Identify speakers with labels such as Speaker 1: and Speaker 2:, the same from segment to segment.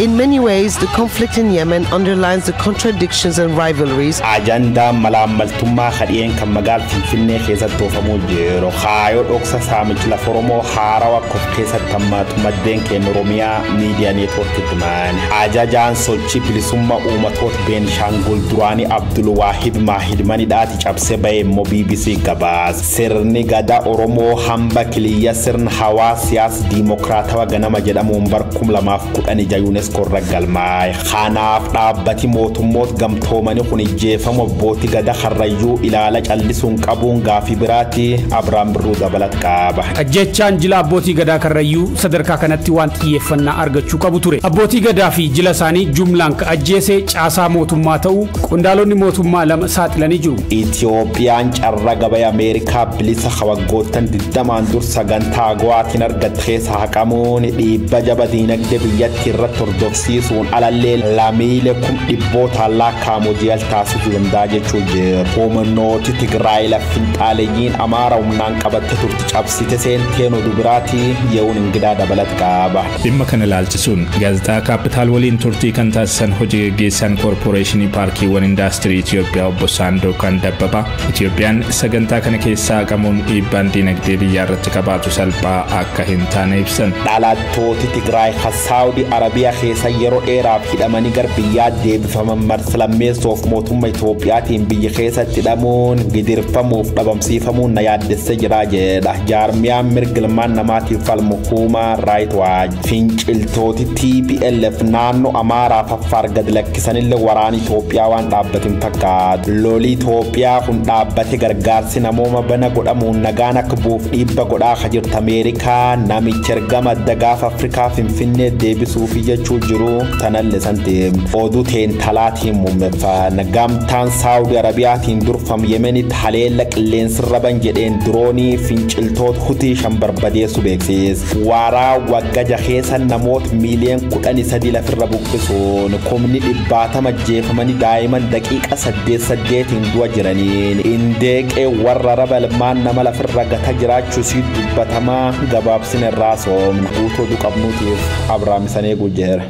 Speaker 1: In many ways, the conflict in Yemen underlines the contradictions and rivalries.
Speaker 2: Ajandaan malaammaltummaa kadhiyeen kan magaala Finfinnee keessatti oofamuu jiru. Kaayoo dhoksa saamicha lafa Oromoo haarawaa akka of keessatti hammaatu maddeen keenya Oromiyaa Miidiyaa Neetwoorkitti himan. Ajajaan sochii bilisummaa uummatoota Beenishaangul duraanii Abdul Waahid Maahid manidhaati cabsee bahee immoo BBC gabaasa. Sirni gadaa Oromoo hamba kiliyya sirna hawaasa siyaasa diimokiraatawaa ganama jedhamuun bara 2016 UNESCO irra galmaa'e. Kanaaf dhaabbati mootummoota gamtoomanii kun ijjeefama abbootii gadaa Karrayyuu ilaala callisuun qabuun gaafii biraatti Abiraam Birruu dabalata qaba.
Speaker 3: Ajjechaan jila abbootii gadaa Karrayyuu sadarkaa kanatti waan xiyyeeffannaa argachuu qabu ture. Abbootii gadaa fi jila isaanii jumlaan ka ajjeese caasaa mootummaa ta'uu qondaalonni mootummaa lama saaxilanii jiru.
Speaker 2: Itiyoophiyaan carraa gabaa Ameerikaa bilisa waggoottan 20 dur sagantaa AGOAtiin argatte keessa haqamuun dhiibba jaba diinagdee biyyattii irratti hordofsiisuun alallee lammiilee 100,000 lakkaa'amu hojii al taasisuu danda'a jechuu jiru. Humnooti Tigraay finxaaleeyyiin Amaara humnaan qabatte turte cabsite seenteen oduu biraati ye'uun ingidaa dabalata qaba.
Speaker 4: Dhimma kana ilaalchisuun gaazexaa Kaapitaal waliin turtii kan taasisan hojii gaggeessaan koorporeeshinii paarkiiwwan indaastirii Itiyoophiyaa obbo Saandookaan Dabbabaa Itiyoophiyaan sagantaa kana keessaa haqamuun dhiibbaan diinagdee biyyaa irratti qabaatu salphaa akka hin taane ibsan.
Speaker 2: Dhalattooti Tigraay Saawudii Arabiyaa keessa yeroo dheeraaf hidhamanii gara biyyaa deebifaman marsa lammeessoof mootummaa Itiyoophiyaatiin biyya keessatti hidhamuun gidirfamuuf dhabamsiifamuun na yaaddessee jira jedha. Jaarmiyaan mirga ilmaan namaatiif falmu Human Rights Watch. Finciltooti TPLF naannoo Amaaraaf Affaar gad lakkisanillee waraana Itoophiyaa waan dhaabbate hin fakkaatu. Lolli Itoophiyaa kun dhaabbate gargaarsi namooma bana godhamuun nagaan akka bu'uuf dhiibba godhaa akka jirtu Ameerikaa namicha ergama adda gaafa Afrikaa Finfinnee deebisuufi jechuu jiru tanallee san deemne. Oduu teentalaatiin muummeffan. Gamtaan Saawudii Arabiyaatiin durfamu Yemenitti haleella qilleensarra ban jedheen diroonii finciltoota Hutii 5 barbadeessu beeksise. Waaraa waggaa jaheessa namoota miiliyoona 13 lafirra buqqisuun kumni 100 ajjeefamanii daa'iman daqiiqa 8-8 du'a jiraniin. Indeeqee warra raba ilmaan nama lafirra gata jiraachuu sii dubbatamaa gabaabsina irraa soomna. Guutuu oduu qabnuutiif Abiraam Isan eeguu jira.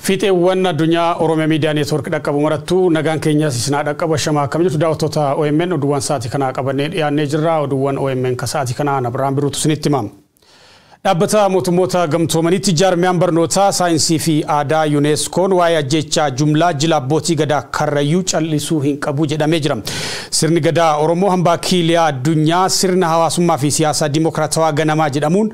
Speaker 3: Fiixeewwan addunyaa Oromiyaa Miidiyaa Neetwoork dhaqqabu marattuu nagaan keenyas isinaa dhaqqabu shamaa akkam jirtu daawwattoota OMN oduuwwan sa'aatii kanaa qabannee dhiyaannee jirra. Oduuwwan OMN ka sa'aatii kanaa Abiraam Birruutu isinitti himama. Dhaabbata mootummoota gamtoomaniitti jaarmiyaan barnootaa saayinsii fi aadaa UNESCOon waa'ee ajjechaa jumlaa jila abbootii gadaa Karrayyuu callisuu hin qabu jedhamee jira. Sirni gadaa Oromoo hambaa kiiliyaa addunyaa sirna hawaasummaa fi siyaasaa diimokiraatawaa ganamaa jedhamuun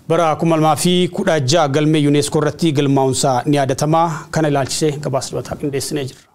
Speaker 3: bara 2016 galmee UNESCO irratti galmaa'uunsaa ni yaadatama. Kana ilaalchisee gabaasa dabalataa qindeessinee jirra.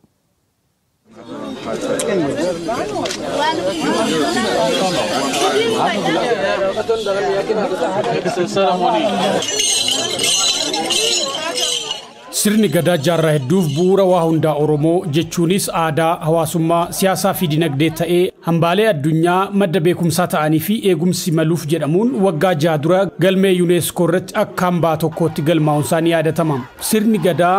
Speaker 3: Sirni gadaa jaarraa hedduuf bu'uura waa hundaa Oromoo jechuunis aadaa, hawaasummaa, siyaasaa fi dinagdee ta'ee hambaalee addunyaa madda beekumsaa ta'anii fi eegumsi maluuf jedhamuun waggaa 6 dura galmee UNESCO irratti akka hambaa tokkootti galmaa'uunsaa ni yaadatama. Sirni gadaa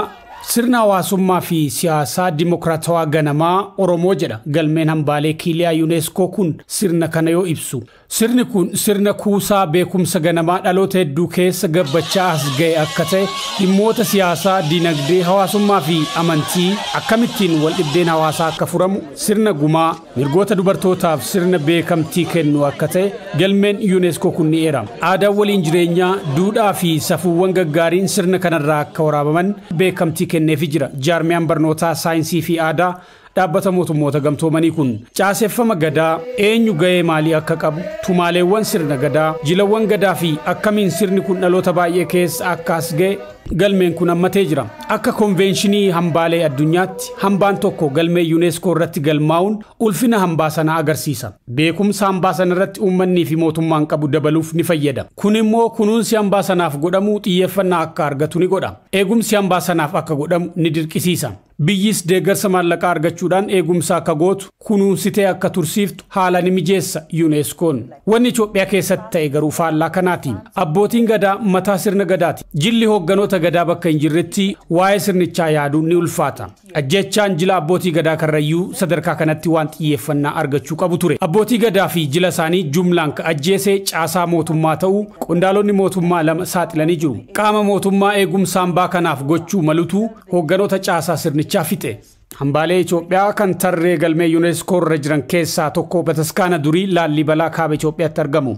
Speaker 3: sirna hawaasummaa fi siyaasaa diimokiraatawaa ganamaa Oromoo jedha galmeen hambaalee kiiliyaa UNESCO kun sirna kana yoo ibsu. Sirni kun sirna kuusaa beekumsa ganamaa dhaloota hedduu keessa gabbachaa as ga'e akka ta'e dhimmoota siyaasaa, dinagdee, hawaasummaa fi amantii akkamittiin wal dhibdeen hawaasaa akka furamu sirna gumaa mirgoota dubartootaaf sirna beekamtii kennu akka ta'e galmeen UNESCO kun ni eera. Aadaan waliin jireenyaa, duudhaa fi safuuwwan gaggaariin sirna kanarraa akka waraabaman beekamtii kenneefii jira. Jaarmiyaan barnootaa saayinsii fi aadaa dhaabbata mootummoota gamtoomanii kun caaseffama gadaa eenyu ga'ee maalii akka qabu, tumaaleewwan sirna gadaa, jilawwan gadaa fi akkamiin sirni kun dhaloota baay'ee keessa akka as ga'e galmeen kun hammatee jira. Akka konveenshinii hambaalee addunyaatti hambaan tokko galmee UNESCO irratti galmaa'uun ulfina hambaa sanaa agarsiisa. Beekumsa hambaa sana irratti uummanni fi mootummaan qabu dabaluuf ni fayyada. Kun immoo kunuunsi hambaa sanaaf godhamu xiyyeeffannaa akka argatu ni godha. Eegumsi hambaa sanaaf akka godhamu ni dirqisiisa. Biyyis deeggarsa maallaqaa argachuudhaan eegumsa akka gootu kunuunsitee akka tursiiftu haala ni mijeessa UNESCOon. Wanni Itoophiyaa keessatti ta'e garuu faallaa kanaati. Abbootiin gadaa mataa sirna gadaati. Jilli hoogganoota gadaa bakka hin jirretti waa'ee sirnichaa yaaduun ni ulfaata. Ajjechaan jila abbootii gadaa Karrayyuu sadarkaa kanatti waan xiyyeeffannaa argachuu qabu ture. Abbootii gadaa fi jila isaanii jumlaan ka ajjeese caasaa mootummaa ta'uu qondaalonni mootummaa lama saaxilanii jiru. Qaama mootummaa eegumsa hambaa kanaaf gochuu malutu hoogganoota caasaa sirnichaa fixe. Hambaalee Itoophiyaa kan tarree galmee UNESCO irra jiran keessaa tokko bataskaana durii Laallibalaa kaaba Itoophiyaatti argamu.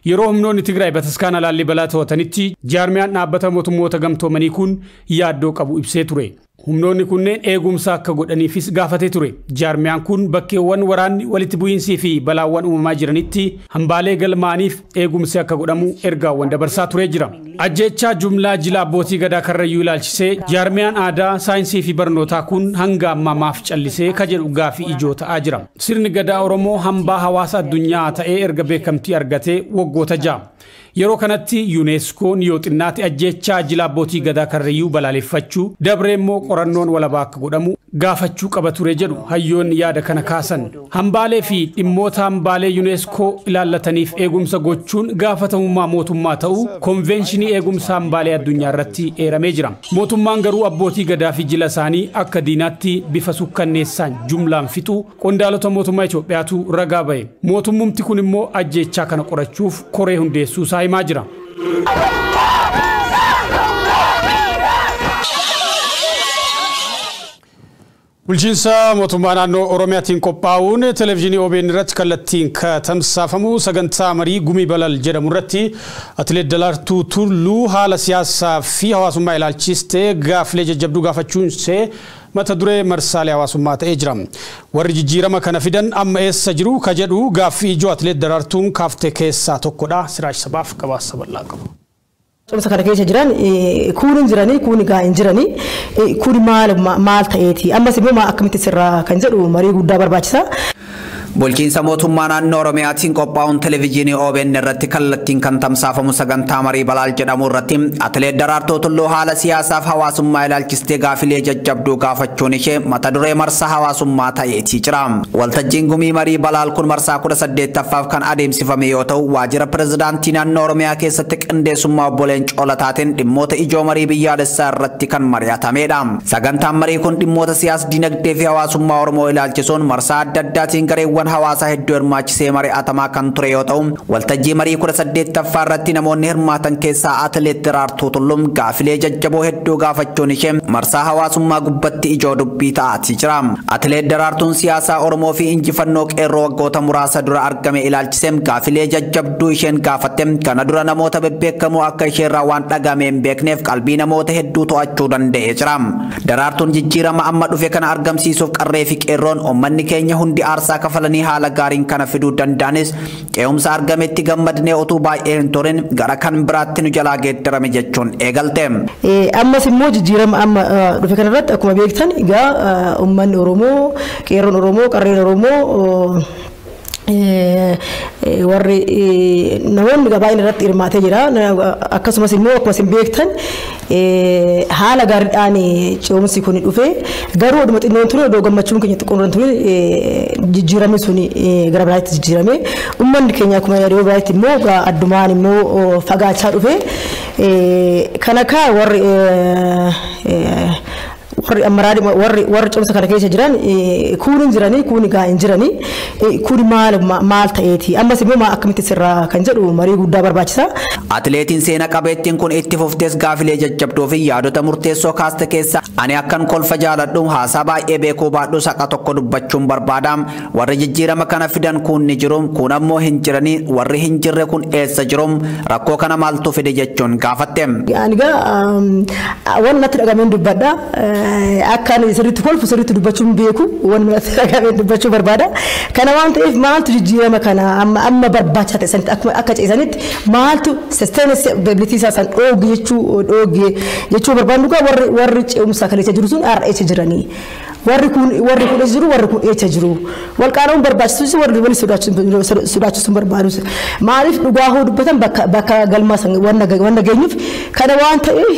Speaker 3: Yeroo humnoonni Tigraay bataskaana Laallibalaa to'atanitti jaarmiyaan dhaabbata mootummoota gamtoomanii kun yaaddoo qabu ibsee ture. Humnoonni kunneen eegumsa akka godhaniifis gaafatee ture. Jaarmiyaan kun bakkeewwan waraanni walitti bu'iinsii fi balaawwan uumamaa jiranitti hambaalee galmaaniif eegumsi akka godhamu ergaawwan dabarsaa turee jira. Ajjechaa jumlaa jila abbootii gadaa Karrayyuu ilaalchisee jaarmiyaan aadaa, saayinsii fi barnootaa kun hanga ammaa maaf callisee ka jedhu gaafii ijoo ta'aa jira. Sirni gadaa Oromoo hambaa hawaasa addunyaa ta'ee erga beekamtii argatee waggoota 6. Yeroo kanatti UNESCO'n yoo xinnaate ajjechaa jila abbootii gadaa Karrayyuu balaaleffachuu dabree immoo qorannoon walabaa akka godhamu gaafachuu qaba ture jedhu hayyoonni yaada kana kaasan. Hambaalee fi dhimmoota hambaalee UNESCO ilaallataniif eegumsa gochuun gaafatamummaa mootummaa ta'uu konveenshinii eegumsa hambaalee addunyaa irratti eeramee jira. Mootummaan garuu abbootii gadaa fi jila isaanii akka diinaatti bifa sukkanneessaan jumlaan fixuu qondaalota mootummaa Itoophiyaatu ragaa ba'e. Mootummumti kun immoo ajjechaa kana qorachuuf koree hundeessuu isaa himaa jira. Bulchiinsa mootummaa naannoo Oromiyaatiin qophaa'uun televezyiinii OBN irratti kallattiin tamsaafamu sagantaa marii gumii balal jedhamu irratti atileet Daraartuu Tulluu haala siyaasaa fi hawaasummaa ilaalchistee gaaffilee jajjabduu gaafachuun ishee mata duree marsaalee hawaasummaa ta'ee jira. Warri jijjiirama kana fidan amma eessa jiru ka jedhu gaaffii ijoo atileet Daraartuun kaaftee keessaa tokkodha. Siraaj Sabaaf gabaasa bal'aa qabu.
Speaker 5: Cimsa kana keessa jiran kuun hin jiranii kuun egaa hin jiranii kun maal ta'eeti ammas immoo akkamitti sirraa kan jedhu marii guddaa barbaachisa.
Speaker 6: Bulchiinsa mootummaa naannoo Oromiyaatiin qophaa'uun televezyiinii OBN irratti kallattiin kan tamsaafamu sagantaa marii balaal jedhamu irratti atileet Daraartuu Tulluu haala siyaasaaf hawaasummaa ilaalchistee gaafilee jajjabduu gaafachuun ishee mata duree marsaa hawaasummaa ta'eetii jira. Waltajjiin gumii marii balaal kun marsaa 18ffaaf kan adeemsifame yoo ta'u waajjira pirezidaantii naannoo Oromiyaa keessatti qindeessummaa obbo Leencoo Lataatiin dhimmoota ijoo marii biyyaalessaa irratti kan mari'atamedha. Sagantaan marii kun dhimmoota siyaas dinagdee fi hawaasummaa Oromoo ilaalchisuun marsaa adda addaatiin gareewwan hawaasa hedduu hirmaachisee mari'atamaa kan ture yoo ta'u waltajjii marii 18ffaa irratti namoonni hirmaatan keessaa atileet Daraartuu Tulluu gaafilee jajjaboo hedduu gaafachuun ishee marsaa hawaasummaa gubbatti ijoo dubbii ta'aatii jira. Atileet Daraartuun siyaasaa Oromoo fi injifannoo qeerroo waggoota muraasa dura argame ilaalchisee gaafilee jajjabduu isheen gaafatte kana dura namoota bebbeekamoo akka isheerraa waan dhagame hin beekneef qalbii namoota hedduu to'achuu danda'ee jira. Daraartuun jijjiirama amma dhufe kana argamsiisuuf qarree fi qeerroon uummanni keenya hundi aarsaa kafalanii haala gaariin kana fiduu danda'anis qe'umsa argametti gammadnee utuu baay'ee hin turin gara kan biraatti nu jalaa geeddarame jechuun eegalte.
Speaker 5: Ammas immoo jijjiirama amma dhufe kanarratti akkuma beektan egaa uummanni Oromoo, qeerroon Oromoo, qarreen Oromoo warri namoonni baay'een irratti hirmaatee jira. Akkasumas immoo akkuma isin beektan haala gaariidhaan ce'umsi kun dhufe garuu oduma xinnoon ture odoo gammachuun keenya xiqqoon ture jijjiiramni sun gara biraatti jijjiirame uummanni keenya akkuma yeroo biraatti immoo addumaan immoo fagaachaa dhufe kana kaa warri warri warri warri cimsa kana keessa jiran kuun hin jiranii kuun egaa hin jiranii kun maal ta'eeti ammas immoo akkamitti sirraa kan jedhu marii guddaa barbaachisa.
Speaker 6: Atileetiin seena qabeettiin kun itti fuftees gaafilee jajjabduu fi yaadota murteessoo kaaste keessa ani akkan kolfa jaaladhu haasaa baay'ee beekuu baadhu saqa tokko dubbachuun barbaada warri jijjiirama kana fidan kun ni jiru kun ammoo hin jiranii warri hin jirre kun eessa jiru rakkoo kana maaltu fide jechuun gaafatte.
Speaker 5: Ani gaa waan natti dhagameen dubbadha. Akka ani sirriitti kolfu sirriitti dubbachuun beeku waan natti dhagameen dubbachuu barbaada. Kana waan ta'eef maaltu jijjiirama kana amma barbaachisaa ta'e sanitti akkuma akka ceesanitti maaltu sustainability isaa san dhooge jechuu barbaannu gaa warri ce'umsa kaleessa jiru sun har'a eessa jiranii. Warri kun eessa jiru warri kun eessa jiru. Wal qaana'uun barbaachisus warri wal sodaachisuun barbaadus. Maaliif dhugaa hoo dubbatan bakka galmaa san wanna geenyuuf kana waan ta'eef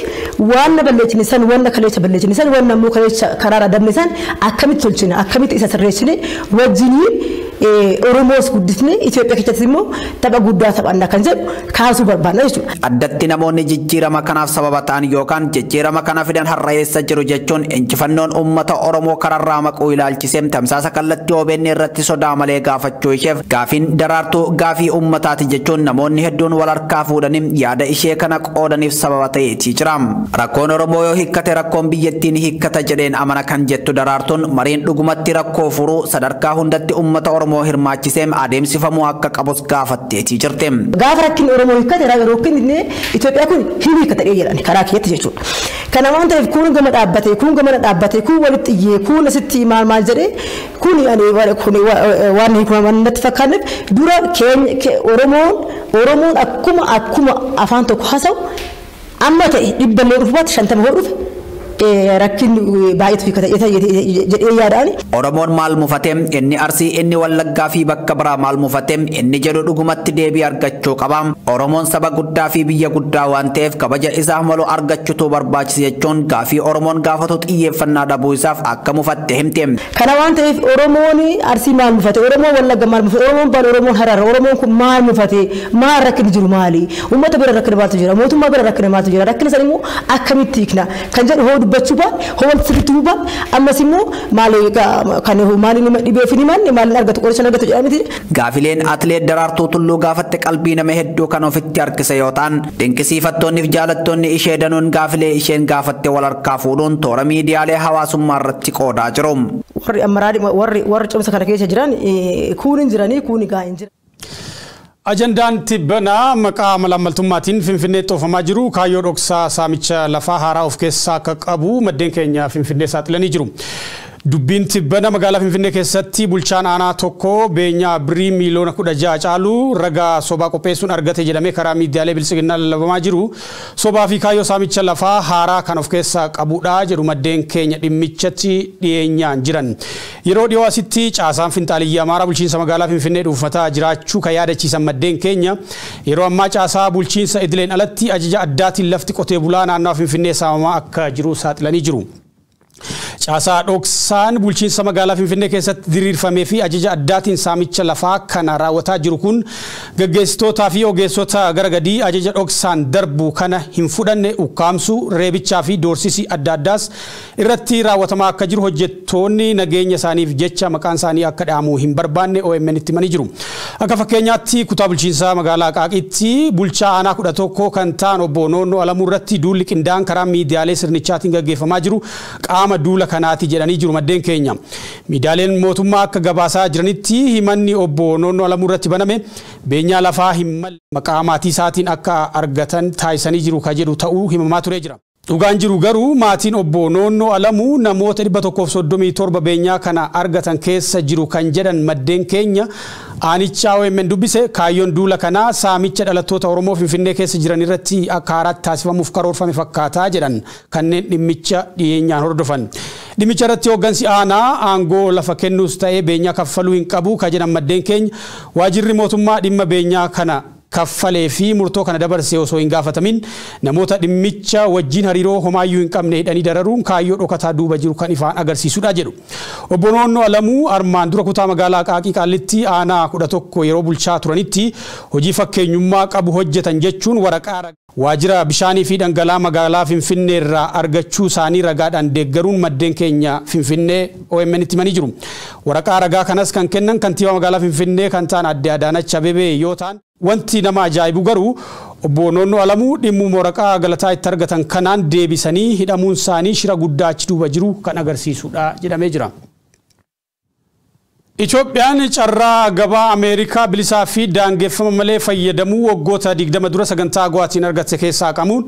Speaker 5: waan balleessine san wanna kaleessa balleessine san wanna immoo kaleessa karaarra dabne san akkamitti tolchina akkamitti isa sirreessine wajjiniin Oromoos guddisne Itoophiyaa keessatti immoo tapha guddaa taphanna kan jedhu kaasuu barbaanna jechuudha.
Speaker 6: Addatti namoonni jijjiirama kanaaf sababa ta'an yookaan jijjiirama kana fidan har'a eessa jiru jechuun injifannoon uummata Oromoo kararraa maquu ilaalchisee tamsaasa kallattii OBN irratti sodaa malee gaafachuu isheef gaafiin Daraartuu gaafii uummataati jechuun namoonni hedduun wal harkaa fuudhanii yaada ishee kana qoodaniif sababa ta'eetii jira. Rakkoon Oromoo yoo hiikkate rakkoon biyyattiin hiikkata jedheen amana kan jettu Daraartuun mariin dhugumatti rakkoo furuu sadarkaa hundatti uummata Oromoo hirmaachisee adeemsifamuu akka qabus gaafatteetii jirti.
Speaker 5: Gaafa rakkinni Oromoo hiikkate rakkinni Itoophiyaa kun hin hiikkata jedhan karaa kiyyatti jechuudha. Kana waan ta'eef kun gama dhaabbate kun gama dhaabbate kun walitti iyyee kun asitti maal maal jedhee kun ani kun waan hiikaman natti fakkaanneef dura keenya Oromoon akkuma afaan tokko haasa'u amma ta'e 100 dhufu baate 50 hoo dhufe rakkinni baay'eetu hiikkata jedhee yaadaan.
Speaker 6: Oromoon maal mufate inni Arsii inni Wallaggaa fi bakka biraa maal mufate inni jedhu dhugumatti deebii argachuu qaba. Oromoon saba guddaa fi biyya guddaa waan ta'eef kabaja isaaf malu argachuutu barbaachisa jechuun gaafii Oromoon gaafatu xiyyeeffannaa dhabuu isaaf akka mufatte himte.
Speaker 5: Kana waan ta'eef Oromoon Arsii maal mufate Oromoon Wallagga maal mufate Oromoon Baale Oromoon Harar Oromoon kun maal mufate maal rakkinni jiru maali uummata bira rakkinni maaltu jira mootummaa bira rakkinni maaltu jira rakkina sana immoo akkamitti hiikna kan jedhu hoo dubbachuu baate hoo wal sirriitti baate ammas immoo maali kan maali nama dhibeef ni manne maali argatu qoricha argatu jedhamiti.
Speaker 6: Gaafileen atileet Daraartuu Tulluu gaafatte qalbii nama hedduu kan ofitti harkise yoo ta'an dinqisiifattoonni fi jaalattoonni ishee danuun gaafilee isheen gaafatte wal harkaa fuudhuun toora miidiyaalee hawaasummaa irratti qoodaa jiru.
Speaker 5: Warri ammaraa warri cimsa kana keessa jiran kuun hin jiranii kuun gaa hin jiran.
Speaker 3: Ajandaan Tibbanaa maqaa malaammaltummaatiin Finfinneetti oofamaa jiru kaayyoo dhoksaa saamicha lafaa haaraa of keessaa akka qabu maddeen keenya Finfinnee saaxilanii jiru. Dubbiin Tibbana magaalaa Finfinnee keessatti bulchaan aanaa tokko beenyaa birrii miiliyoona 16 caalu ragaa sobaa qopheessuun argate jedhamee karaa miidiyaalee bilisiginnaa lallabamaa jiru. Sobaa fi kaayyoo saamicha lafaa haaraa kan of keessaa qabudha jedhu maddeen keenya dhimmichatti dhiyeenyaan jiran. Yeroo dhiyoo asitti caasaan finxaaliyyaa Amaaraa bulchiinsa magaalaa Finfinnee dhuunfataa jiraachuu kan yaadachiisan maddeen keenya yeroo ammaa caasaa bulchiinsa idileen alatti ajaja addaatiin lafti qotee bulaa naannawaa Finfinnee saamamaa akka jiru saaxilanii jiru. Caasaa dhoksaan bulchiinsa magaalaa Finfinnee keessatti diriirfamee fi ajaja addaatiin saamicha lafaa kana raawwataa jiru kun gaggeessitootaa fi ogeessota gara gadii ajaja dhoksaan darbu kana hin fudhanne ukkaamsuu reebichaa fi doorsisii adda addaas irratti raawwatamaa akka jiru hojjettoonni nageenya isaaniif jecha maqaan isaanii akka dhahamu hin barbaanne OMN itti himanii jiru. Akka fakkeenyaatti kutaa bulchiinsa magaalaa Qaaqiitti bulchaa aanaa 11 kan ta'an obbo Noonnoo Alamuu irratti duulli qindaa'aan karaa miidiyaalee sirnichaatiin gaggeeffamaa jiru qaama duula kanaati jedhanii jiru maddeen keenya. Miidiyaaleen mootummaa akka gabaasaa jiranitti himanni obbo Noonnoo Alamuu irratti baname beenyaa lafaa hin malle maqaa maatii isaatiin akka argatan taasisanii jiru ka jedhu ta'uu himamaa turee jira. Dhugaan jiru garuu maatiin obbo Noonnoo Alamuu namoota 137 beenyaa kana argatan keessa jiru kan jedhan maddeen keenya aanichaa OMN dubbise kaayyoon duula kanaa saamicha dhalattoota Oromoo Finfinnee keessa jiran irratti akka haaraatti taasifamuuf karoorfame fakkaataa jedhan kanneen dhimmicha dhiyeenyaan hordofan. Dhimmicha irratti hooggansi aanaa aangoo lafa kennuus ta'ee beenyaa kaffaluu hin qabu ka jedhan maddeen keenya waajirri mootummaa dhimma beenyaa kana kaffalee fi murtoo kana dabarsee osoo hin gaafatamin namoota dhimmicha wajjin hariiroo homaayyuu hin qabne hidhanii dararuun kaayyoo dhokataa duuba jiru kan ifaan agarsiisudha jedhu. Obbo Noonnoo Alamuu armaan dura kutaa magaalaa Qaaqii Qaallitti aanaa 11 yeroo bulchaa turanitti hojii fakkeenyummaa qabu hojjetan jechuun waraqaa waajjira bishaanii fi dhangala'aa magaalaa Finfinnee irraa argachuu isaanii ragaadhaan deeggaruun maddeen keenya Finfinnee OMN itti himanii jiru. Waraqaa ragaa kanas kan kennan kantiibaa magaalaa Finfinnee kan ta'an Aadde Adaanach Abeebee yoo ta'an wanti nama ajaa'ibu garuu obbo Noonnoo Alamuu dhimmuma waraqaa galataa itti argatan kanaan deebisanii hidhamuun isaanii shira guddaa achi duuba jiru kan agarsiisudha jedhamee jira. Itoophiyaan carraa gabaa Ameerikaa bilisaa fi daangeffama malee fayyadamuu waggoota 20 dura sagantaa AGOAtiin argatte keessaa qamuun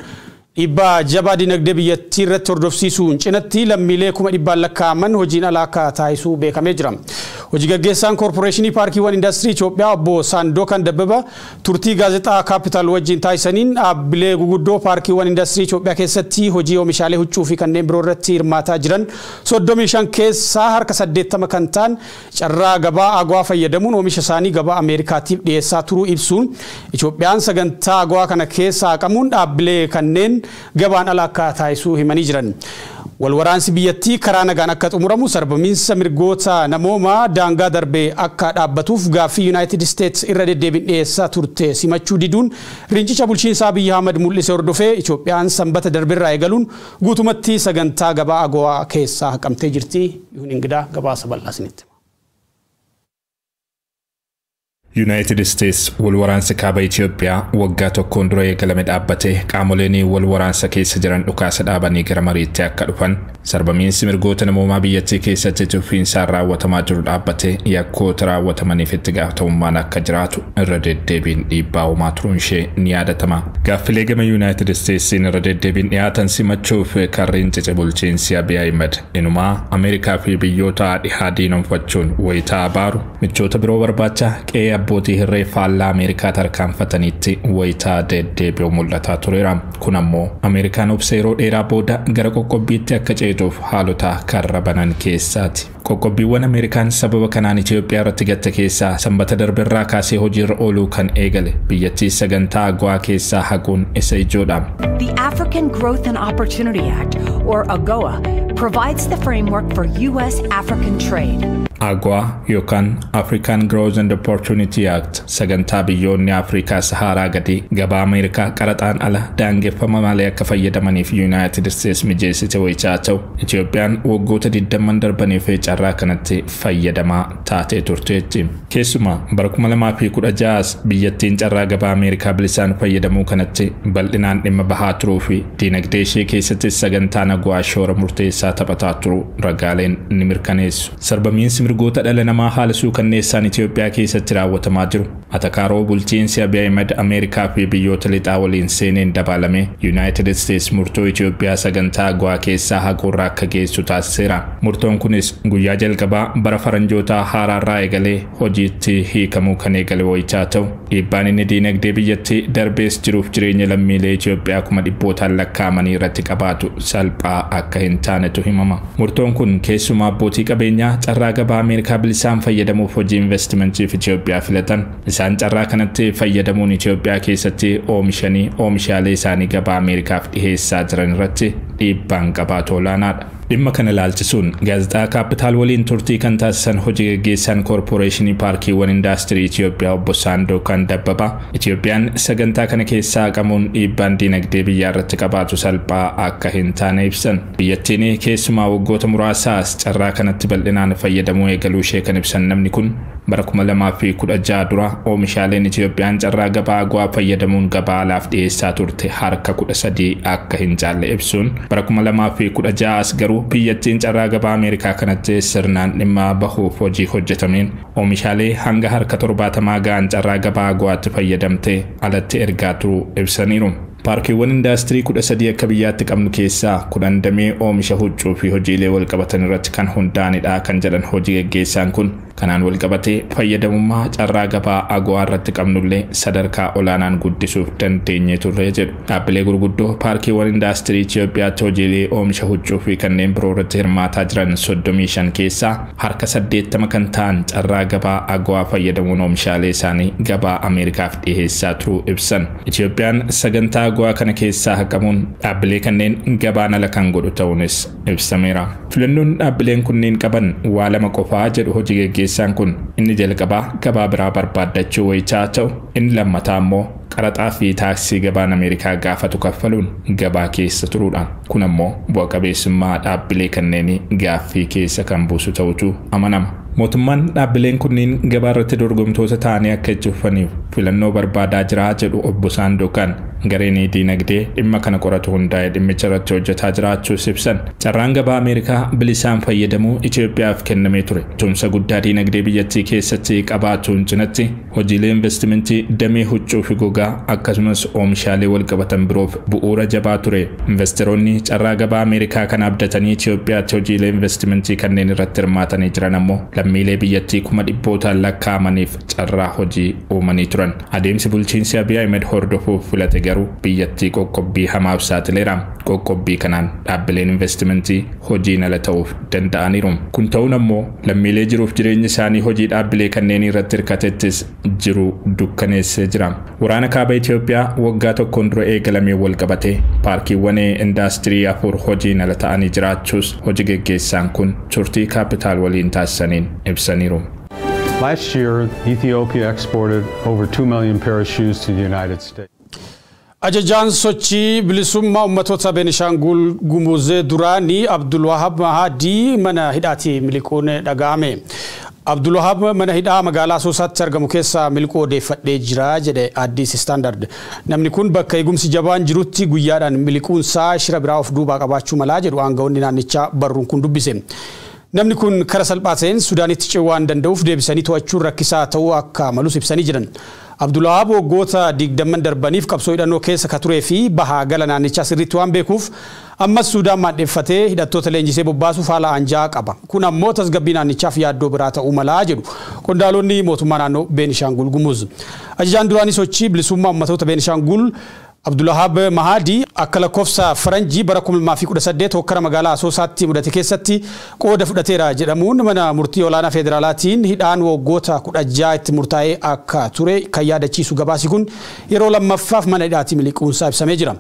Speaker 3: dhiibbaa jabaa dinagdee biyyattii irratti hordofsiisuun cinatti lammiilee 100,000 lakkaa'aman hojiin alaa akka taasisuu beekamee jira. Hojii gaggeessaan koorporeeshinii paarkiiwwan indaastirii Itoophiyaa obbo Saandookan Dabbaba turtii gaazexaa Kaapitaal wajjin taasisaniin dhaabbilee guguddoo paarkiiwwan indaastirii Itoophiyaa keessatti hojii oomishaalee huccuu fi kanneen biroo irratti hirmaataa jiran 35 keessaa harka 80 kan ta'an carraa gabaa AGOA fayyadamuun oomisha isaanii gabaa Ameerikaatiif dhiyeessaa turuu ibsuun Itoophiyaan sagantaa AGOA kana keessaa qamuun dhaabbilee kanneen kunneen gabaan ala akka taasisuu himanii jiran. Walwaraansi biyyattii karaa nagaan akka xumuramu sarbamiinsa mirgoota namoomaa daangaa darbee akka dhaabbatuuf gaaffii Yuunaayitid Isteets irra deddeebiin dhiyeessaa turte simachuu diduun rincica bulchiinsaa Abiyyi Ahmad mul'ise hordofee Itoophiyaan sanbata darbirraa eegaluun guutumatti sagantaa gabaa AGOA keessaa haqamtee jirti. Yuun Ingidaa gabaasa bal'aa isinitti.
Speaker 4: Yuunaayitid Isteets wal waraansa kaaba Itoophiyaa waggaa tokkoon dura eegalame dhaabbatee qaamoleen wal waraansa keessa jiran dhukaasa dhaabanii gara mariitti akka dhufan sarbamiinsi mirgoota namoomaa biyyattii keessatti tuffiinsaan raawwatamaa jiru dhaabbatee yakkoota raawwatamaniif itti gaafatamummaan akka jiraatu irra deddeebiin dhiibbaa uumaa turuun ishee ni yaadatama. Gaaffilee gama Yuunaayitid Isteetsiin irra deddeebiin dhiyaatan simachuuf kan rincice bulchiinsi Abiy Ahmed inumaa Ameerikaa fi biyyoota dhihaa diinonfachuun wayitaa abaaru michoota biroo barbaacha qe'ee abbootii hirree faallaa Ameerikaa tarkaanfatanitti wayitaa deddeebi'u mul'ataa tureera. Kun ammoo Ameerikaan obsa yeroo dheeraa booda gara qoqqobbiitti akka ceetuuf haalota karra banan keessaati. Qoqqobbiiwwan Ameerikaan sababa kanaan Itoophiyaa irratti gatte keessaa sanbata darberraa kaasee hojiirra ooluu kan eegale biyyattii sagantaa AGOA keessaa haquun isa ijoodha.
Speaker 7: The African Growth and Opportunity Act, or AGOA, provides the framework for U.S. African trade.
Speaker 4: AGOA yookaan African Growth and Opportunity Act sagantaa biyyoonni Afrikaa Saharaa gadi gabaa Ameerikaa qaraxaan ala daangeffama malee akka fayyadamaniif Yuunaayitid Isteets mijeessite wayichaa ta'u Itoophiyaan waggoota 20 darbaniif carraa kanatti fayyadamaa taatee turteetti. Keessumaa bara 2016 biyyattiin carraa gabaa Ameerikaa bilisaan fayyadamuu kanatti bal'inaan dhimma bahaa turuu fi diinagdee ishee keessatti sagantaan AGOA shoora murteessaa taphataa turu ragaaleen ni mirkaneessu. Sarbamiinsi mirgoota dhala namaa haala suukanneessaan Itoophiyaa keessatti raawwatamaa jiru. Atakaaroo bulchiinsi Abiy Ahmed Ameerikaa fi biyyoota lixaa waliin seeneen dabalame Yuunaayitid Isteets murtoo Itoophiyaa sagantaa AGOA keessaa haquurraa akka geessu taasiseera. Murtoon kunis guyyaa jalqabaa bara faranjootaa haaraarraa eegalee hojiitti hiikamuu kan eegale wayichaa ta'u dhiibbaan inni diinagdee biyyattii darbees jiruuf jireenya lammiilee Itoophiyaa kuma dhibbootaan lakkaa'amanii irratti qabaatu salphaa akka hin taanetu himama. Murtoon kun keessumaa abbootii qabeenyaa carraa gabaa Ameerikaa bilisaan fayyadamuuf hojii investimentiif Itoophiyaa filatan isaan carraa kanatti fayyadamuun Itoophiyaa keessatti oomishanii oomishaalee isaanii gabaa Ameerikaaf dhiheessaa jiran irratti dhiibbaan qabaatu olaanaadha. Dhimma kana ilaalchisuun gaazexaa Kaapitaal waliin turtii kan taasisan hojii gaggeessaan koorporeeshinii paarkiiwwan indaastirii Itoophiyaa obbo Saandookaan Dabbabaa Itoophiyaan sagantaa kana keessaa haqamuun dhiibbaan diinagdee biyyaa irratti qabaatu salphaa akka hin taane ibsan. Biyyattiin keessumaa waggoota muraasaas carraa kanatti bal'inaan fayyadamuu eegaluu ishee kan ibsan namni kun bara 2016 dura oomishaaleen Itoophiyaan carraa gabaa AGOA fayyadamuun gabaa alaaf dhiyeessaa turte harka 13 akka hin caalle ibsuun bara 2016 as garuu biyyattiin carraa gabaa Ameerikaa kanatti sirnaan dhimma bahuuf hojii hojjetameen oomishaalee hanga harka 70 ga'an carraa gabaa AGOAtti fayyadamtee alatti ergaa turuu ibsaniiru. Paarkiiwwan indaastirii 13 akka biyyaatti qabnu keessaa 10 damee oomisha huccuu fi hojiilee walqabatan irratti kan hundaa'anidha kan jedhan hojii gaggeessaan kun kanaan walqabatee fayyadamummaa carraa gabaa AGOA irratti qabnullee sadarkaa olaanaan guddisuuf dandeenyee turre jedhu. Dhaabbilee gurguddoo paarkiiwwan indaastirii Itoophiyaatti hojiilee oomisha huccuu fi kanneen biroo irratti hirmaataa jiran 35 keessaa harka 80 kan ta'an carraa gabaa AGOA fayyadamuun oomishaalee isaanii gabaa Ameerikaaf dhiheessaa turuu ibsan. Itoophiyaan sagantaa AGOA kana keessaa haqamuun dhaabbilee kanneen gabaan ala kan godhu ta'uunis ibsameera. Filannoon dhaabbileen kunneen qaban waa lama qofaa jedhu hojii gaggeessaan kun inni jalqabaa gabaa biraa barbaaddachuu wayichaa ta'u inni lammataa ammoo qaraxaa fi taaksii gabaan Ameerikaa gaafatu kaffaluun gabaa keessa turuudha. Kun ammoo bu'a qabeessummaa dhaabbilee kanneenii gaaffii keessa kan buusu ta'utu amanama. Mootummaan dhaabbileen kunneen gabaa irratti dorgomtoota ta'anii akka itti fufaniif filannoo barbaadaa jira jedhu obbo Saandokaan gareen diinagdee dhimma kana qoratu hundaa'e dhimmicha irratti hojjetaa jiraachuus ibsan. Carraan gabaa Ameerikaa bilisaan fayyadamuu Itoophiyaaf kennamee ture. Tumsa guddaa diinagdee biyyattii keessatti qabaatuun cinatti hojiilee investimentii damee huccuu fi gogaa akkasumas oomishaalee walqabatan biroof bu'uura jabaa ture. Investeroonni carraa gabaa Ameerikaa kana abdatanii Itoophiyaatti hojiilee investimentii kanneen irratti hirmaatanii jiran ammoo lammiilee biyyattii kuma dhibbootaan lakkaa'amaniif carraa hojii uumanii turan. Adeemsi bulchiinsi Abiy Ahmed hordofuuf filate garuu biyyattii qoqqobbii hamaaf saaxileera. Qoqqobbii kanaan dhaabbileen investimentii hojiin ala ta'uuf danda'aniiru. Kun ta'uun ammoo lammiilee jiruuf jireenya isaanii hojii dhaabbilee kanneen irratti hirkatettis jiru dukkaneessee jira. Waraana kaaba Itoophiyaa waggaa tokkoon dura eegalamee wal qabatee paarkiiwwan indaastirii 4 hojiin ala ta'anii jiraachuus hojii geggeessaan kun turtii Kaapitaal waliin taasisaniin ibsaniiru.
Speaker 8: Last year, Ethiopia exported over 2 million pair of shoes to the United States.
Speaker 3: Ajajaan sochii bilisummaa uummattoota Beenishaangul Gumuzee duraanii Abdulwahab Mahadii mana hidhaatti miliquun dhaga'ame. Abdulwahab mana hidhaa magaalaa Asoosaatti argamu keessaa miliquu odeeffadhee jira jedhe Addis Standard. Namni kun bakka eegumsi jabaan jirutti guyyaadhaan miliquunsaa shira biraa of duubaa qabaachuu malaa jedhu aangawoonni naannichaa barruun kun dubbise. Namni kun kara salphaa ta'een Sudaanitti ce'uu waan danda'uuf deebisanii to'achuun rakkisaa ta'uu akka malus ibsanii jiran. Abdulwahab waggoota 20 darbaniif qabsoo hidhannoo keessa ka turee fi bahaa gala naannichaa sirriitti waan beekuuf ammas Sudaan maadheeffatee hidhattoota leenjisee bobbaasuuf haala anjaa qaba. Kun ammoo tasgabbii naannichaaf yaaddoo biraa ta'uu malaa jedhu qondaalonni mootummaa naannoo Beenishaangul Gumuz. Ajajaan duraanii sochii bilisummaa uummattoota Beenishaangul Abdulwahab Mahadi akka lakkoofsa faranjii bara 2018 hokkara magaalaa Asoosaatti mudate keessatti qooda fudhateera jedhamuun mana murtii olaanaa federaalaatiin hidhaan waggoota 16 itti murtaa'ee akka ture kan yaadachiisu gabaasi kun yeroo lammaffaaf mana hidhaatti miliquunsaa ibsamee jira.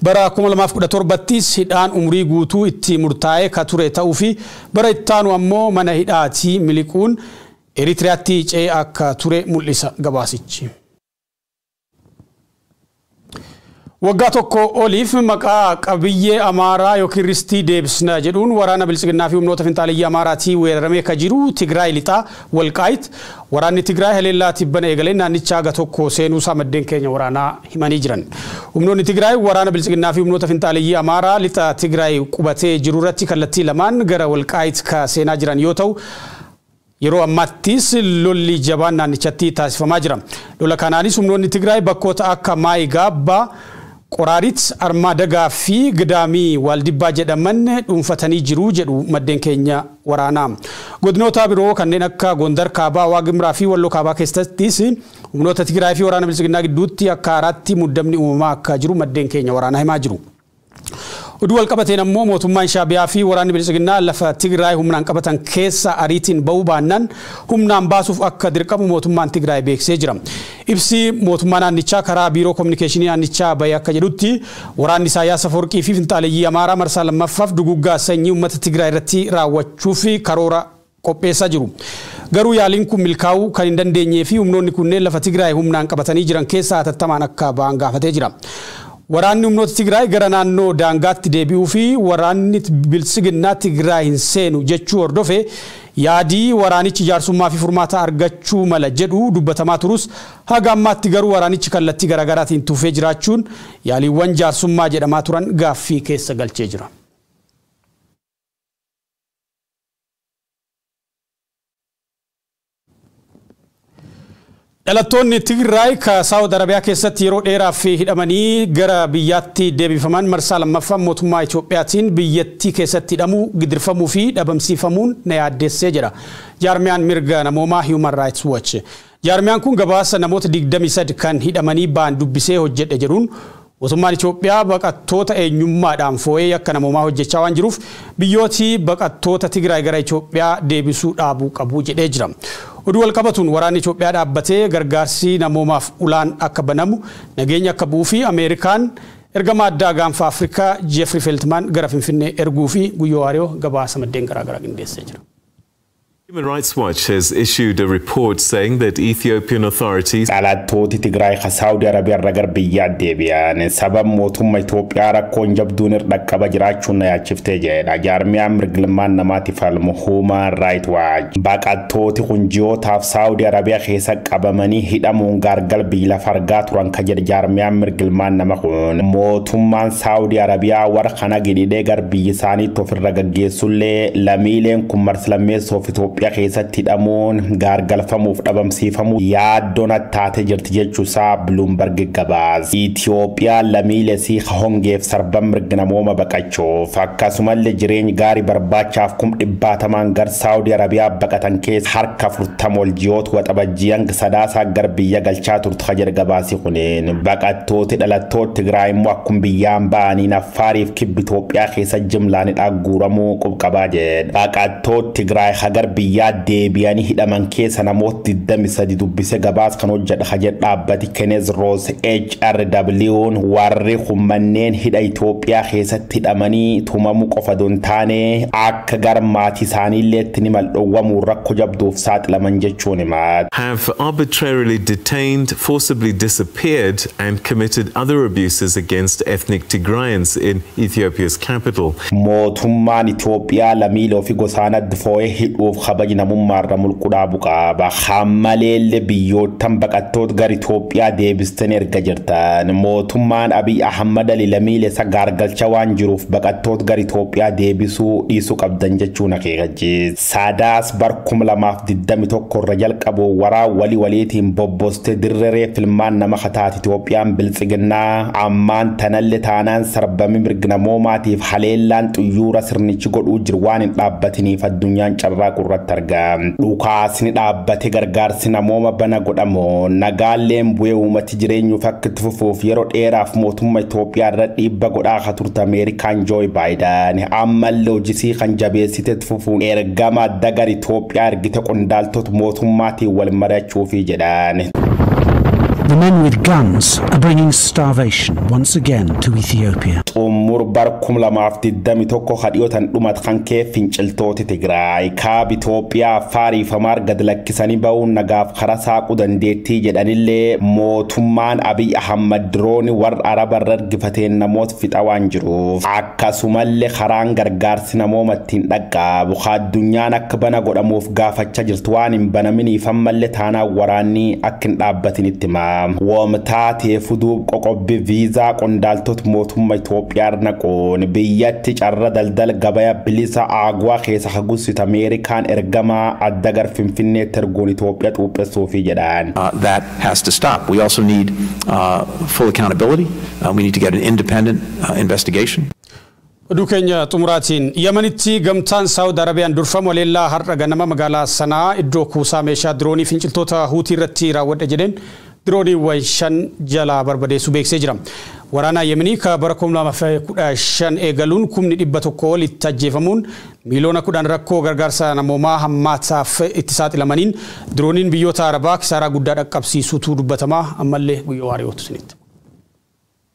Speaker 3: Bara 2017ttis hidhaan umurii guutuu itti murtaa'ee ka ture ta'uu fi bara ittaanu ammoo mana hidhaatti miliquun Eritiriyaatti ce'ee akka ture mul'isa gabaasichi. Waggaa tokko oliif maqaa qabiyyee Amaaraa yookiin Ristii deebisna jedhuun waraana biltsiginnaa fi humnoota finxaaleyyii Amaaraatii weeraramee ka jiru Tigraay lixaa Walqaayit. Waraanni Tigraay haleellaa tibbana eegalee naannicha haga tokko seenuusaa maddeen keenya waraanaa himanii jiran. Humnoonni Tigraay waraana biltsiginnaa fi humnoota finxaaleyyii Amaaraa lixa Tigraay qubatee jiru irratti kallattii lamaan gara Walqaayit ka seenaa jiran yoo ta'u, yeroo ammaattis lolli jabaan naannichatti taasifamaa jira. Lola kanaanis humnoonni Tigraay bakkoota akka Maayigaabaa, Qoraarit, Armaadagaa fi Gidaamii Waaldibbaa jedhaman dhuunfatanii jiru jedhu maddeen keenya waraanaa. Godinoota biroo kanneen akka Gondar Kaabaa, Waagimraa fi Walloo Kaabaa keessattis humnoota Tigraay fi waraana biltsiginnaa gidduutti akka haaraatti muddamni uumamaa akka jiru maddeen keenya waraanaa himaa jiru. Oduu wal qabateen ammoo mootummaan Shaabiyaa fi waraanni biltsiginnaa lafa Tigraay humnaan qabatan keessa ariitiin ba'uu baannaan humnaan baasuuf akka dirqamu mootummaan Tigraay beeksisee jira. Ibsi mootummaa naannichaa karaa biiroo kominikeeshinii naannichaa bahee akka jedhutti waraanni Isaayyaas Afawarqii fi finxaaleyyii Amaaraa marsaa lammaffaaf duguggaa sanyii uummata Tigraay irratti raawwachuuf karoora qopheessaa jiru. Garuu yaaliin kun milkaa'uu kan hin dandeenyee fi humnoonni kunneen lafa Tigraay humnaan qabatanii jiran keessaa hatattamaan akka ba'an gaafatee jira. Waraanni humnoota Tigraay gara naannoo daangaatti deebi'uu fi waraanni biltsiginnaa Tigraay hin seenu jechuu hordofe yaadii waraanichi jaarsummaa fi furmaata argachuu mala jedhu dubbatamaa turus haga ammaatti garuu waraanichi kallattii garaagaraatiin tuufee jiraachuun yaaliiwwan jaarsummaa jedhamaa turan gaaffii keessa galchee jira. Dhalattoonni Tigraay ka Saawud Arabiyaa keessatti yeroo dheeraaf hidhamanii gara biyyaatti deebifaman marsaa lammaffaa mootummaa Itoophiyaatiin biyyattii keessatti hidhamuu, gidirfamuu fi dhabamsiifamuun na yaaddeessee jira. Jaarmiyaan mirga namoomaa Human Rights Watch. Jaarmiyaan kun gabaasa namoota 23 kan hidhamanii ba'an dubbisee hojjedhe jedhuun mootummaan Itoophiyaa baqattoota eenyummaadhaan foo'ee akka namoomaa hojjechaa waan jiruuf biyyooti baqattoota Tigraay gara Itoophiyaa deebisuu dhaabuu qabu jedhee jira. Oduu wal qabatuun waraanni Itoophiyaa dhaabbatee gargaarsi namoomaaf ulaan akka banamu nageenya akka bu'uu fi Ameerikaan ergama addaa gaanfa Afrikaa Jeefri Feltmaan gara Finfinnee erguu fi Guyyoo Waariyoo gabaasa maddeen garaagaraa qindeessee jira.
Speaker 9: Human Rights Watch has issued a report saying that Ethiopian authorities
Speaker 2: Dhalattooti Tigraay ka Saawudii Arabiyaa irra gara biyyaa deebi'an sababa mootummaa Itoophiyaa rakkoon jabduun irra dhaqqaba jiraachuun na yaachiftee jedha. Jaarmiyaan mirgilmaan namaatiif falmu Human Rights Watch. Baqattooti kun ji'ootaaf Saawudii Arabiyaa keessa qabamanii hidhamuun gaargal biyya lafa argaa turan ka jedhe jaarmiyaan mirgilmaan nama kun. Mootummaan Saawudii Arabiyaa warra kana gidhidhee gara biyya isaaniitti ofirra gaggeessullee lammiileen kun marsa lammeessoof Itoophiyaa Itoophiyaa keessatti hidhamuun gaargalfamuuf dhabamsiifamuu yaaddoon taatee jirti jechuusaa Bloomberg gabaase. Itoophiyaa lammiilee sii hongeef sarban mirga namooma baqachuuf akkasumallee jireenya gaarii barbaachaaf 100,000 gar Saawudii Arabiyaa baqatan keessa harka 40 ol ji'oota waxabajjii hanga sadaasaa gar biyya galchaa turte ka jedhe gabaasi kuneen. Baqattooti dhalattoota Tigraay immoo akkuma biyyaan ba'aniin Affaariif kibba Itoophiyaa keessa jimlaan guuramuu qubqabaa jedhe. Baqattoota Tigraay hagar biyyaa deebi'anii hidhaman keessa namoota 23 dubbise gabaas kan hojjedha ka jedhe dhaabbati Kenneth Ross HRW'n warri kun manneen hidha Itoophiyaa keessatti hidhamanii tumamuu qofa don taane akka gara maatii isaaniilleetti ni maldhoowwamuun rakkoo jabduuf saaxilaman jechuun himaa.
Speaker 9: Have arbitrarily detained, forcibly disappeared and committed other abuses against ethnic Tigrayans in Ethiopia's capital.
Speaker 2: Mootummaan Itoophiyaa lammiilee ofii gosaan adda foo'ee hidhuuf kabaji namummaarra mulquu dhaabuu qaba. Hammaleellee biyyoottan baqattoota gara Itoophiyaa deebistanii erga jirtan. Mootummaan Abiy Ahmad Ali lammiilee isa gaargalcha waan jiruuf baqattoota gara Itoophiyaa deebisuu dhiisuu qabdan jechuun akeekachiise. Sadaas bar 2021 irra jalqabu waraa walii waliitiin bobbostee dirree filmaan nama kataate Itoophiyaan biltsiginnaa ammaan tanallee taanaan sarbamii mirga namoomaatiif haleellaan xuyyuura sirnichi godhuu jiru waan hin dhaabbatiniif addunyaan carraaqu irratti argama. Dhukaasni dhaabbate gargaarsi namooma bana godhamu nagaalleen bu'ee uummati jireenyuuf akka itti fufuuf yeroo dheeraaf mootummaa Itoophiyaa irra dhiibba godhaa akka turte Ameerikaan Jooy Baayiden ammallee hojisii kan jabeessite itti fufuun ergama adda gara Itoophiyaa ergite qondaaltota mootummaatiin wal mari'achuufi jedhan.
Speaker 10: The men with guns are bringing starvation once again to Ethiopia.
Speaker 2: Xumur bar 2021 hadhiyootan dhumat kan kee finciltooti Tigraay kaaba Itoophiyaa Affaarii fi Amaar gad lakkisanii ba'uun nagaaf karaa saaquu dandeettii jedhanillee mootummaan Abiy Ahmad dirooni warra Araba irra ergifateen namoota fixa waan jiruuf akkasumallee karaan gargaarsi namooma ittiin dhaqqabu addunyaan akka bana godhamuuf gaafachaa jirtu waan hin banaminiif ammallee taanaan waraanni akka hin dhaabbatin itti himaa. Woomtaatee fuduu qoqobbi viizaa qondaaltota mootummaa Itoophiyaa naquun biyyatti carra daldala gabaya bilisa aagwaa keessa haguusitu Ameerikaan ergamaa adda gar Finfinneetti erguun Itoophiyaa xuuphessuufi jedhan.
Speaker 11: That has to stop. We also need full accountability. We need to get an independent investigation.
Speaker 3: Oduu keenya xumuraatiin Yamanitti gamtaan Saawud Arabiyaan durfamu haleellaa har'a ganama magaalaa Sanaa iddoo kuusaa meeshaa diroonii finciltoota Huutii irratti raawwadhe jedheen dirooniiwwan 5 jalaa barbadeessuu beeksisee jira. Waraana Yemenii ka bara 2015 eegaluun 100,000 ol itti ajjeefamuun 10 miiliyoona rakkoo gargaarsa namoomaa hammaataaf itti saaxilamaniin dirooniin biyyoota Arabaa kisaaraa guddaa dhaqqabsiisuutu dubbatamaa ammallee guyyoo waariyootu isinitti.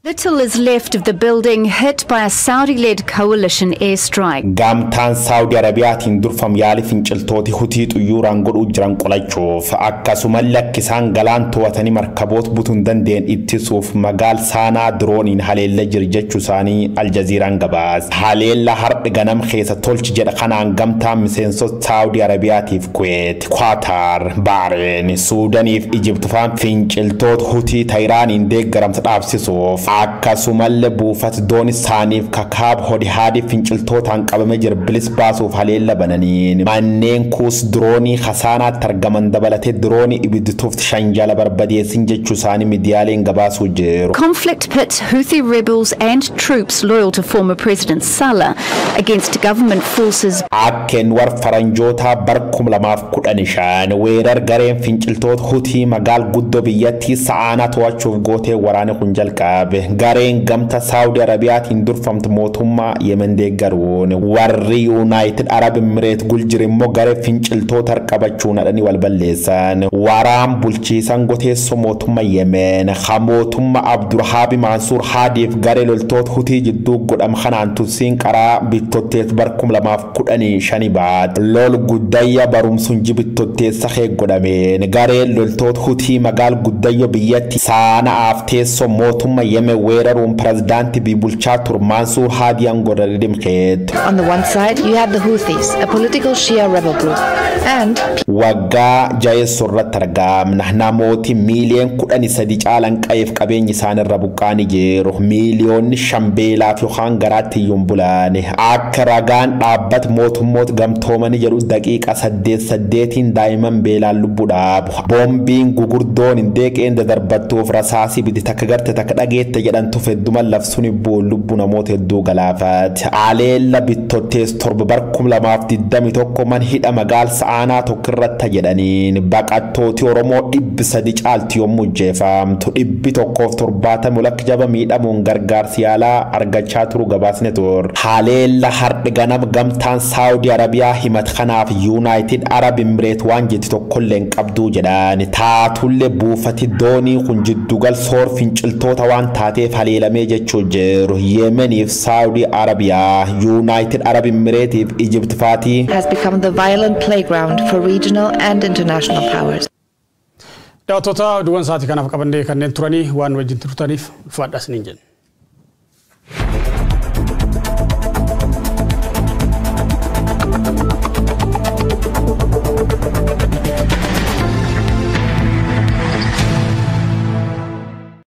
Speaker 12: Little is left of the building hit by a Saudi-led coalition airstrike.
Speaker 2: Gamtaan Saawudi Arabiyaatiin durfamu yaalii finciltooti Hutii xuyyooraan godhuu jiran qolachuuf akkasumallee akka isaan galaan to'atanii markaboota butuu hin dandeenye ittisuuf magaal Saanaa dirooniin haleella jiru jechuu isaanii Aljaziiraan gabaase. Haleella har'a ganam keessa tolchi jedha kanaan gamtaan miseensota Saawudi Arabiyaatiif Kuweet, Qatar, Baareen, Suudaaniif Ijibtu faan finciltoota Hutii Tayiraaniin deeggaramsa dhaabsisuuf akkasumallee buufata doonii isaaniif kakaab hodihaadii finciltootaan qabamee jira bilis baasuuf haleella bananiin manneen kuus diroonii Hasaanaatti argaman dabalatee diroonii ibiddi tufti shan jala barbadeessin jechuu isaanii miidiyaaleen gabaasuu jiru.
Speaker 12: Conflict pits Houthi rebels and troops loyal to former President Saleh against government forces.
Speaker 2: Akkeen war faranjootaa bar 2015 weerar gareen finciltoota Hutii magaal guddoo biyyattii Sa'aanaa to'achuuf gootee waraanni kun jalqabe. Gareen gamta Saawudi Arabiyaatiin durfamtu mootummaa Yemen deeggaruun warri Yuunaayitid Arab Emireet guljir immoo garee finciltoota harqabachuun hadhanii wal balleessan. Waraan bulchiisan goteessoo mootummaa Yemen ha mootummaa Abdurhaabi Mansuur Haadiif garee loltoota Hutii jidduu godham kanaan tussiin qaraa bittottees bar 2015 baat. Lol guddayya barumsuun jibittotteessa kee godhameen gareen loltoota Hutii magaal guddayyo biyyatti Saana'aaf teessoo mootummaa Yemen Yemen weeraruun pirezidaantii biyya bulchaa ture Mansuur Haadii aangoo dhimkeet.
Speaker 13: On the one side, you had the Houthis, a political Shia rebel group, and
Speaker 2: Waggaa jaheessoo irratti argamna. Namooti miiliyoon 13 caalan qa'eef qabeenyi isaan irra buqqaanii jiru. Miiliyoonni 5 beelaaf yookaan garaatti iyyuu hin bulan. Akka ragaan dhaabbata Mootummoota Gamtoomanii jedhu, daqiiqa saddeet saddeetiin daa'imman beelaan lubbuu dhaabu. Boombiin gugurdoon hin deeqeen dadarbattuuf rasaasii biti takka garte takka dhageette jedhantuuf hedduman labsuun bu'uun lubbuu namoota hedduu galaafate. Aleella Bittottees 7 bar 2021 man hidha magaalsa aanaa tokko irratti jedhaniin baqattooti Oromoo 300 caalti yommuu ajjeefamtu, 170 lakka jaba miidhamuun gargaarsi yaalaa argachaa turu gabaasne ture. Haleella hardhi ganam gamtaan Saawudii Arabiyaa himat kanaaf Yuunaayitid Arab Imireet waan jetti tokkollee hin qabduu jedhan. Taatullee buufati doonii kun jiddugal soor finciltoota waan taateef haleelamee jechuu jiru. Yeemeniif Saawudii Arabiyaa, Yuunaayitid Arab Imireetiif Ijipt faatii.
Speaker 13: has become the violent playground for regional and international powers.
Speaker 3: Daawwattoota, oduuwwan sa'aatii kanaaf qabannee kanneen turanii waan wajjin turtaniif ulfaadhaa isiniin jenna.